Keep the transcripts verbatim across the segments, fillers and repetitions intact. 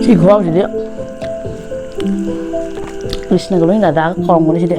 ꯁꯤ ꯈꯨꯍꯥꯎꯁꯤꯗꯤ ꯀ꯭ꯔꯤꯁꯅꯒ ꯂꯣꯏ ꯔꯥꯙꯥꯒ ꯀꯥꯎꯔꯝꯒꯅꯤ ꯁꯤꯗꯤ꯫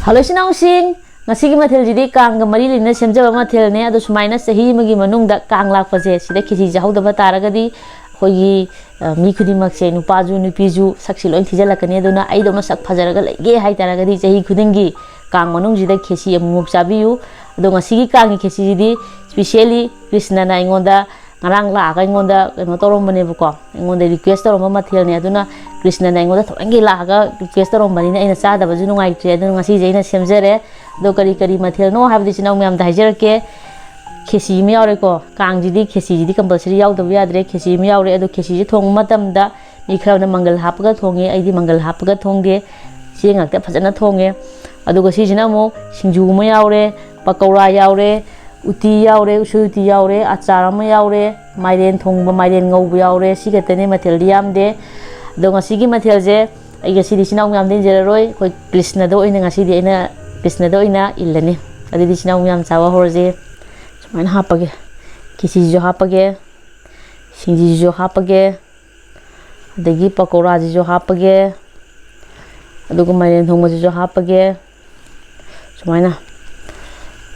ꯍꯜꯂꯣ ꯏꯆꯤꯟ ꯏꯅꯥꯎꯁꯤꯡ, ꯉꯁꯤꯒꯤ ꯃꯊꯦꯜꯁꯤꯗꯤ ꯀꯥꯡꯒ ꯃꯔꯤ ꯂꯩꯅꯅ ꯁꯦꯝꯖꯕ ꯃꯊꯦꯜꯅꯦ꯫ ꯑꯗꯣ ꯁꯨꯃꯥꯏꯅ ꯆꯍꯤ ꯑꯃꯒꯤ ꯃꯅꯨꯡꯗ ꯀꯥꯡ ꯂꯥꯛꯄꯁꯦ, ꯁꯤꯗ ꯈꯦꯆꯤ ꯆꯥꯍꯧꯗꯕ ꯇꯥꯔꯒꯗꯤ ꯑꯩꯈꯣꯏꯒꯤ, ꯑ, ꯃꯤ ꯈꯨꯗꯤꯡꯃꯛꯁꯦ, ꯅꯨꯄꯥꯁꯨ ꯅꯨꯄꯤꯁꯨ, ꯁꯛꯁꯤ ꯂꯣꯏ ꯊꯤꯖꯤꯜꯂꯛꯀꯅꯤ꯫ ꯑꯗꯨꯅ ꯑꯩꯗꯧꯅ ꯁꯛ ꯐꯖꯔꯒ ꯂꯩꯒꯦ ꯍꯥꯏꯇꯥꯔꯒꯗꯤ ꯆꯍꯤ ꯈꯨꯗꯤꯡꯒꯤ ꯀꯥꯡ ꯃꯅꯨꯡꯁꯤꯗ ꯈꯦꯆꯤ ꯑꯃꯨꯛꯃꯨꯛ ꯆꯥꯕꯤꯌꯨ꯫ ꯑꯗꯣ ꯉꯁꯤꯒꯤ ꯀꯥꯡꯒꯤ ꯈꯦꯆꯤꯁꯤꯗꯤ specially ꯀ꯭ꯔꯤꯁꯅꯅ ꯑꯩꯉꯣꯟꯗ ꯉꯔꯥꯡ ꯂꯥꯛꯑꯒ ꯑꯩꯉꯣꯟꯗ ꯀꯩꯅꯣ ꯇꯧꯔꯝꯕꯅꯦꯕꯀꯣ, ꯑꯩꯉꯣꯟꯗ request ꯇꯧꯔꯝꯕ ꯃꯊꯦꯜꯅꯦ꯫ ꯑꯗꯨꯅ ꯀ꯭ꯔꯤꯁꯅꯅ ꯑꯩꯉꯣꯟꯗ ꯊꯑꯣꯏꯒꯤ ꯂꯥꯛꯑꯒ request ꯇꯧꯔꯝꯕꯅꯤꯅ ꯑꯩꯅ ꯆꯥꯗꯕꯁꯨ ꯅꯨꯡꯉꯥꯏꯇ꯭ꯔꯦ꯫ ꯑꯗꯨꯅ ꯉꯁꯤꯁꯦ ꯑꯩꯅ ꯁꯦꯝꯖꯔꯦ꯫ ꯑꯗꯣ ꯀꯔꯤ ꯀꯔꯤ ꯃꯊꯦꯜꯅꯣ ꯍꯥꯏꯕꯗꯤ ꯏꯆꯤꯟ ꯏꯅꯥꯎ ꯃꯌꯥꯝꯗ ꯍꯥꯏꯖꯔꯛꯀꯦ꯫ ꯈꯦꯆꯤ ꯑꯃ ꯌꯥꯎꯔꯦꯀꯣ, ꯀꯥꯡꯁꯤꯗꯤ ꯈꯦꯆꯤꯁꯤꯗꯤ compulsory ꯌꯥꯎꯗꯕ ꯌꯥꯗ꯭ꯔꯦ꯫ ꯈꯦꯆꯤ ꯑꯃ ꯌꯥꯎꯔꯦ꯫ ꯑꯗꯣ ꯈꯦꯆꯤꯁꯦ ꯊꯣꯡꯕ ꯃꯇꯝꯗ ꯃꯤ ꯈꯔꯅ ꯃꯪꯒꯜ ꯍꯥꯞꯄꯒ ꯊꯣꯡꯉꯦ, ꯑꯩꯗꯤ ꯃꯪꯒꯜ ꯍꯥꯞꯄꯒ ꯊꯣꯡꯗꯦ, ꯆꯦꯡ ꯉꯥꯛꯇ ꯐꯖꯅ ꯊꯣꯡꯉꯦ꯫ ꯑꯗꯨꯒ ꯁꯤꯁꯤꯅ ꯑꯃꯨꯛ ꯁꯤꯡꯖꯨ ꯑꯃ ꯌꯥꯎꯔꯦ, ꯄꯀꯧꯔꯥ ꯌꯥꯎꯔꯦ, ꯎꯇꯤ ꯌꯥꯎꯔꯦ, ꯎꯁꯣꯏ ꯎꯇꯤ ꯌꯥꯎꯔꯦ, ꯑꯆꯥꯔ ꯑꯃ ꯌꯥꯎꯔꯦ, ꯃꯥꯏꯔꯦꯟ ꯊꯣꯡꯕ, ꯃꯥꯏꯔꯦꯟ ꯉꯧꯕ ꯌꯥꯎꯔꯦ꯫ ꯁꯤ ꯈꯛꯇꯅꯦ, ꯃꯊꯦꯜꯗꯤ ꯌꯥꯝꯗꯦ꯫ ꯑꯗꯣ ꯉꯁꯤꯒꯤ ꯃꯊꯦꯜꯁꯦ ꯑꯩ ꯉꯁꯤꯗꯤ ꯏꯆꯤꯟ ꯏꯅꯥꯎ ꯃꯌꯥꯝꯗ ꯏꯟꯖꯔꯔꯣꯏ, ꯑꯩꯈꯣꯏ ꯀ꯭ꯔꯤꯁꯅꯗ ꯑꯣꯏꯅ ꯉꯁꯤꯗꯤ ꯑꯩꯅ ꯀ꯭ꯔꯤꯁꯅꯗ ꯑꯣꯏꯅ ꯏꯜꯂꯅꯤ꯫ ꯑꯗꯨꯗꯤ ꯏꯆꯤꯟ ꯏꯅꯥꯎ ꯃꯌꯥꯝ ꯆꯥꯕ ꯍꯧꯔꯁꯦ꯫ ꯁꯨꯃꯥꯏꯅ ꯍꯥꯞꯄꯒꯦ, ꯈꯦꯆꯤꯁꯤꯁꯨ ꯍꯥꯞꯄꯒꯦ, ꯁꯤꯡꯖꯨꯁꯤꯁꯨ ꯍꯥꯞꯄꯒꯦ, ꯑꯗꯒꯤ ꯄꯀꯧꯔꯥꯁꯤꯁꯨ ꯍꯥꯞꯄꯒꯦ, ꯑꯗꯨꯒ ꯃꯥꯏꯔꯦꯟ ꯊꯣꯡꯕꯁꯤꯁꯨ ꯍꯥꯞꯄꯒꯦ꯫ ꯁꯨꯃꯥꯏꯅ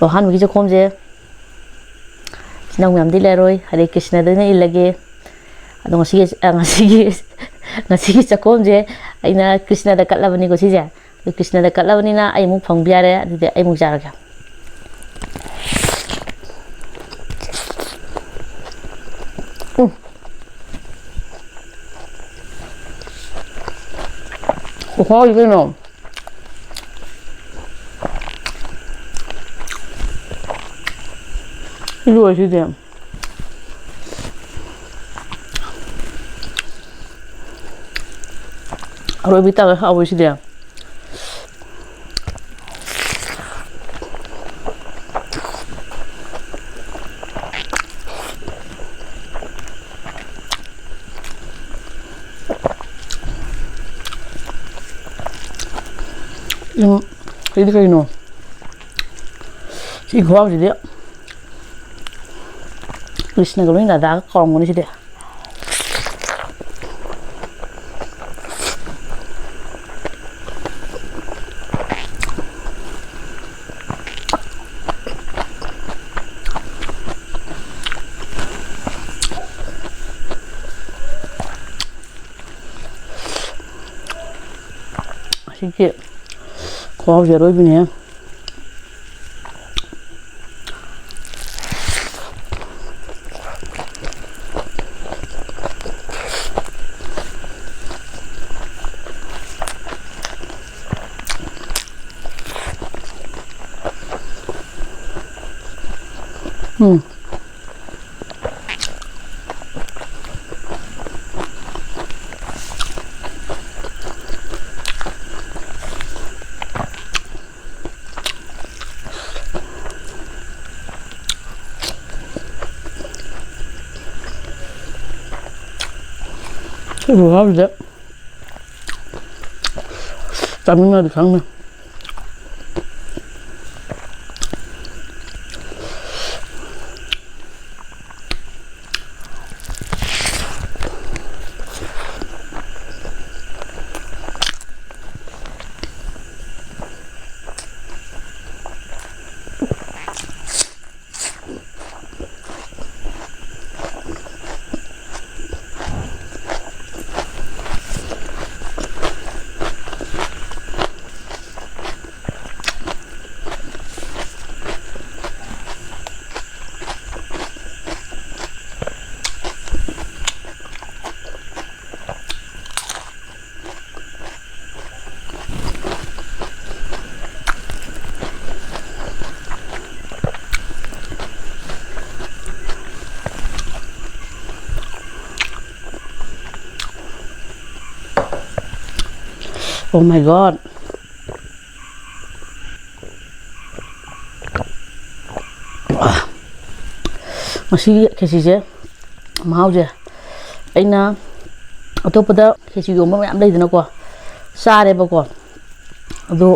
ꯑꯍꯥꯟꯕꯒꯤ ꯆꯥꯛꯈꯣꯝꯁꯦ ꯏꯆꯤꯟ ꯏꯅꯥꯎ ꯃꯌꯥꯝꯗꯤ ꯂꯩꯔꯣꯏ, ꯍꯔꯦ ꯀ꯭ꯔꯤꯁꯅꯗ ꯑꯣꯏꯅ ꯏꯜꯂꯒꯦ꯫ ꯑꯗꯣ ꯉꯁꯤꯒꯤ, ꯑ, ꯉꯁꯤꯒꯤ, ꯉꯁꯤꯒꯤ ꯆꯥꯛꯈꯣꯝꯁꯦ ꯑꯩꯅ ꯀ꯭ꯔꯤꯁꯅꯗ ꯀꯠꯂꯕꯅꯤꯀꯣ ꯁꯤꯁꯦ꯫ ꯑꯗꯨ ꯀ꯭ꯔꯤꯁꯅꯗ ꯀꯠꯂꯕꯅꯤꯅ ꯑꯩ ꯑꯃꯨꯛ ꯐꯪꯕ ꯌꯥꯔꯦ꯫ ꯑꯗꯨꯗꯤ ꯑꯩ ꯑꯃꯨꯛ ꯆꯥꯔꯒꯦ꯫ ꯎꯝ꯫ ꯈꯨꯍꯥꯎꯗꯤ ꯀꯩꯅꯣ? ꯂꯣꯏꯔꯦ ꯁꯤꯗꯤ꯫ ꯑꯔꯣꯏꯕꯤ ꯇꯥꯒ ꯍꯥꯎꯋꯦ ꯁꯤꯗꯤ꯫ ꯎꯝ, ꯁꯤꯗꯤ ꯀꯩꯅꯣ? ꯁꯤ ꯈꯨꯍꯥꯎꯁꯤꯗꯤ꯫ ꯀ꯭ꯔꯤꯁꯅꯒ ꯂꯣꯏꯅ ꯔꯥꯙꯥꯒ ꯀꯧꯔꯝꯒꯅꯤ ꯁꯤꯗꯤ꯫ ꯑꯁꯤꯒꯤ ꯈꯨꯍꯥꯎꯁꯦ ꯑꯔꯣꯏꯕꯤꯅꯦ꯫ ꯎꯝ꯫ ꯁꯤꯕꯨ ꯍꯥꯎꯗꯦ꯫ ꯆꯥꯃꯤꯟꯅꯗꯤ ꯈꯪꯗꯦ꯫ Oh my God. ꯃꯁꯤꯒꯤ ꯈꯦꯆꯤꯁꯦ ꯃꯍꯥꯎꯁꯦ ꯑꯩꯅ ꯑꯇꯣꯞꯄꯗ ꯈꯦꯆꯤ ꯌꯣꯟꯕ ꯃꯌꯥꯝ ꯂꯩꯗꯅꯀꯣ, ꯆꯥꯔꯦꯕꯀꯣ꯫ ꯑꯗꯣ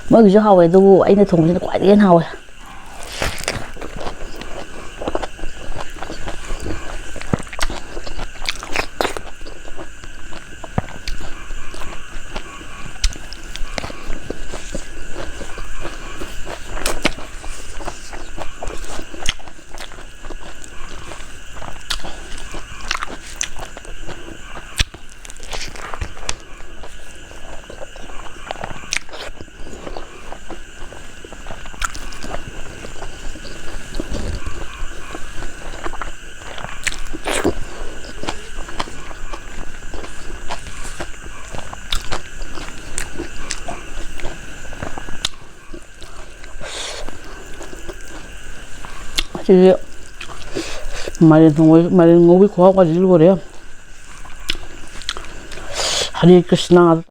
ꯃꯣꯏꯒꯤꯁꯨ ꯍꯥꯎꯋꯦ, ꯑꯗꯨꯕꯨ ꯑꯩꯅ ꯊꯣꯡꯕꯁꯤꯅ ꯈ꯭ꯋꯥꯏꯗꯒꯤ ꯍꯦꯟꯅ ꯍꯥꯎꯋꯦ꯫ ꯁꯤꯗꯤ ꯃꯥꯏꯔꯦꯟ ꯊꯣꯡꯕ, ꯃꯥꯏꯔꯦꯟ ꯉꯧꯕꯒꯤ ꯈꯨꯍꯥꯎꯒꯗꯤ ꯂꯣꯏꯔꯦ꯫ ꯍꯔꯦ ꯀ꯭ꯔꯤꯁꯅ꯫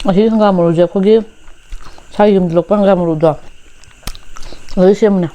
ꯑꯁꯤ ꯍꯪꯒꯥꯝ ꯃꯔꯨꯁꯦ ꯑꯩꯈꯣꯏꯒꯤ ꯏꯁꯥꯒꯤ ꯌꯨꯝꯗ ꯂꯣꯛꯄ ꯍꯪꯒꯥꯝ ꯃꯔꯨꯗꯣ, ꯑꯗꯨ ꯁꯦꯝꯕꯅꯦ꯫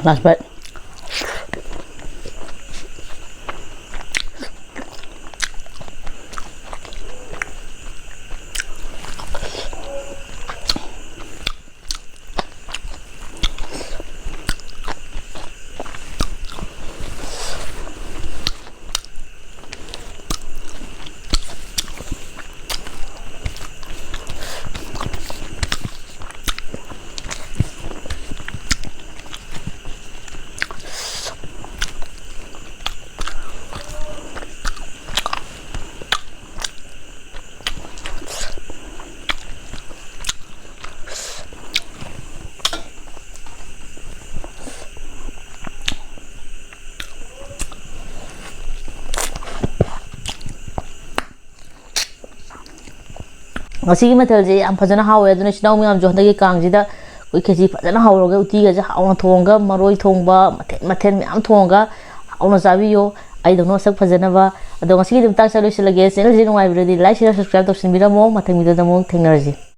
Last bite. ꯉꯁꯤꯒꯤ ꯃꯊꯦꯜꯁꯦ ꯌꯥꯝ ꯐꯖꯅ ꯍꯥꯎꯋꯦ꯫ ꯑꯗꯨꯅ ꯏꯆꯤꯟ ꯏꯅꯥꯎ ꯃꯌꯥꯝꯁꯨ ꯍꯟꯗꯛꯀꯤ ꯀꯥꯡꯁꯤꯗ ꯈꯦꯆꯤ ꯐꯖꯅ ꯍꯧꯔꯒ, ꯎꯇꯤꯒꯁꯦ ꯍꯥꯎꯅ ꯊꯣꯡꯉꯒ, ꯃꯔꯣꯏ ꯊꯣꯡꯕ, ꯃꯊꯦꯜ ꯃꯊꯦꯜ ꯃꯌꯥꯝ ꯊꯣꯡꯉꯒ ꯍꯥꯎꯅ ꯆꯥꯕꯤꯌꯣ꯫ ꯑꯩꯗꯧꯅ ꯃꯁꯛ ꯐꯖꯅꯕ꯫ ꯑꯗꯣ ꯉꯁꯤꯒꯤꯗꯤ ꯃꯇꯥꯡꯁꯤꯗ ꯂꯣꯏꯁꯤꯜꯂꯒꯦ꯫ Channelꯁꯦ ꯅꯨꯡꯉꯥꯏꯕꯤꯔꯗꯤ like, share, subscribe ꯇꯧꯁꯤꯟꯕꯤꯔꯝꯃꯣ꯫ ꯃꯊꯪ videoꯗ ꯑꯃꯨꯛ ꯊꯦꯡꯅꯔꯁꯤ꯫